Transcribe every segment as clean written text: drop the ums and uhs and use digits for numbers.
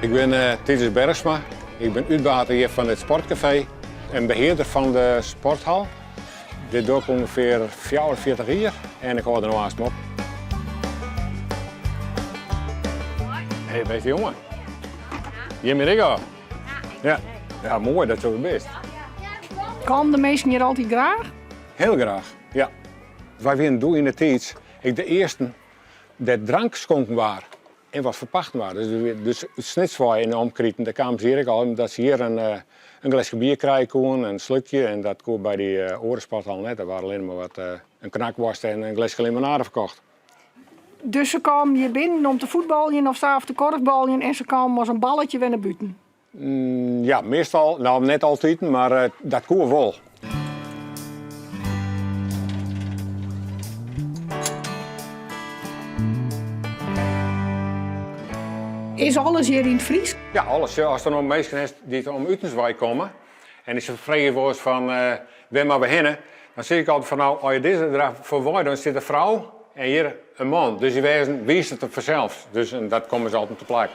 Ik bin Titus Bergsma, ik bin útbater hjir fan it sportkafee en behearder fan de sporthal. Dit doch ik ûngefear 44 jier en ik hâld der no aanst op. Hey, bêste jonge. Jim hjir ek al? Ja. Ja, moai dat jo der bist. Kamen de minsken hjir altyd graach? Hiel graach, ja. Wy wienen doe yn de tiid ek de earsten dêr't drank skonken waard en wat ferpachten waard. Dus út Snits wei en de omkriten, dêr kamen se hjir ek al omdat se hjir in gleske bier krije koenen, in slukje en dat koe by dy oare sporthal net. Dêr waard allinne mar wat in knakwoarst en in gleske limonade ferkocht. Dus se kamen hjir binnen om te fuotbaljen of sa of te korfbaljen en se kamen as in balletje wer nei bûten? Ja, meastal, no net altiten, mar dat koe wol. Is alles hjir yn it Frysk? Ja, alles. As der no minsken hast dy't om utens wei komme en dy se freegje wolris fan wêr moatte we hinne, dan sis ik altyd fan no, as je dizze der foarwei, dan stiet in frou en hjir in man. Dus dy wêzen wiist it fansels. Dus en dat komme se altyd te plak.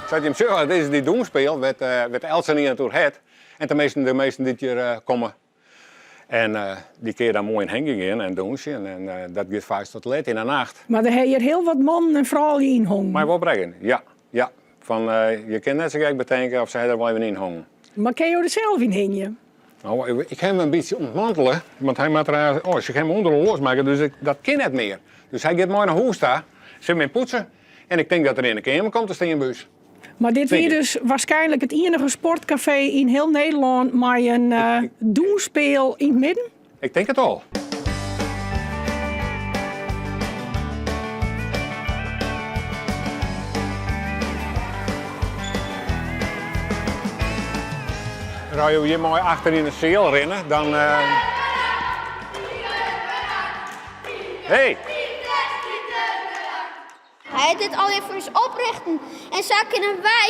Sa't jim sjogge, dit is dy dûnspeal wêr't wêr't eltsenien it oer hat. En teminsten de minsken dy't hjir komme. En dy kinne dan moai yn hingjen gean en dûnsjen en dat giet faaks tot let yn 'e nacht. Mar der ha hjir hiel wat mannen en froulju yn hongen. Mei wol brekken, ja. Ja. Fan je kinne net sa gek betinke of se ha der wol even yn hongen. Mar kinne jo der sels yn hingje? No, ik ha him in bytsje ûntmantele, want hy moat der, oh, ik ha him ûnder losmakke, dus ik, dat kin net mear. Dus hy giet mei nei hûs ta, sil him poetse en ik tink dat er yn de keamer komt te stean by ús. Mar dit wie dus waarskynlik it iennige sportkafee yn hiel Nederlân mei in dûnspeal yn it midden? Ik tink it al. As jo hjir mei achter yn de seal rinne, dan. Hey! Hy hat dit allegear foar ús oprjochten en sa kinne wy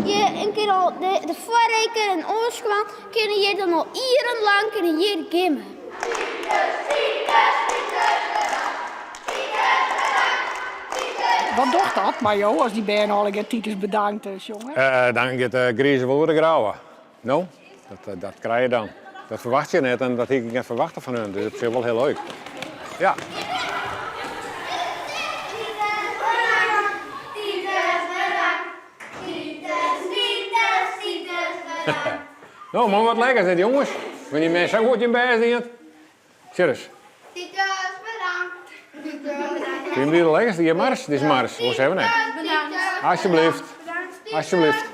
hjir en kinne al de, de foarreken en oanskoan kinne hjir dan al jierrenlang kinne hjir gimme. Wat docht dat mei jo as dy bern allegear Titus bedankt sjonge? Dan giet de grize wol oer de grauwe. No, dat, dat krije je dan. Dat ferwacht je net en dat hie ik net ferwachte fan hun, dus op sich wol hiel leuk. Ja. No man, wat lekker dit jonges. Binne dy mensen sa goed jim bêst dien? Sjoch ris. Titus bedankt. Fyn je de lekkerste? Hjir Mars, dit is Mars. Oars hawwe we net. Bedankt. Alsjeblieft. Alsjeblieft.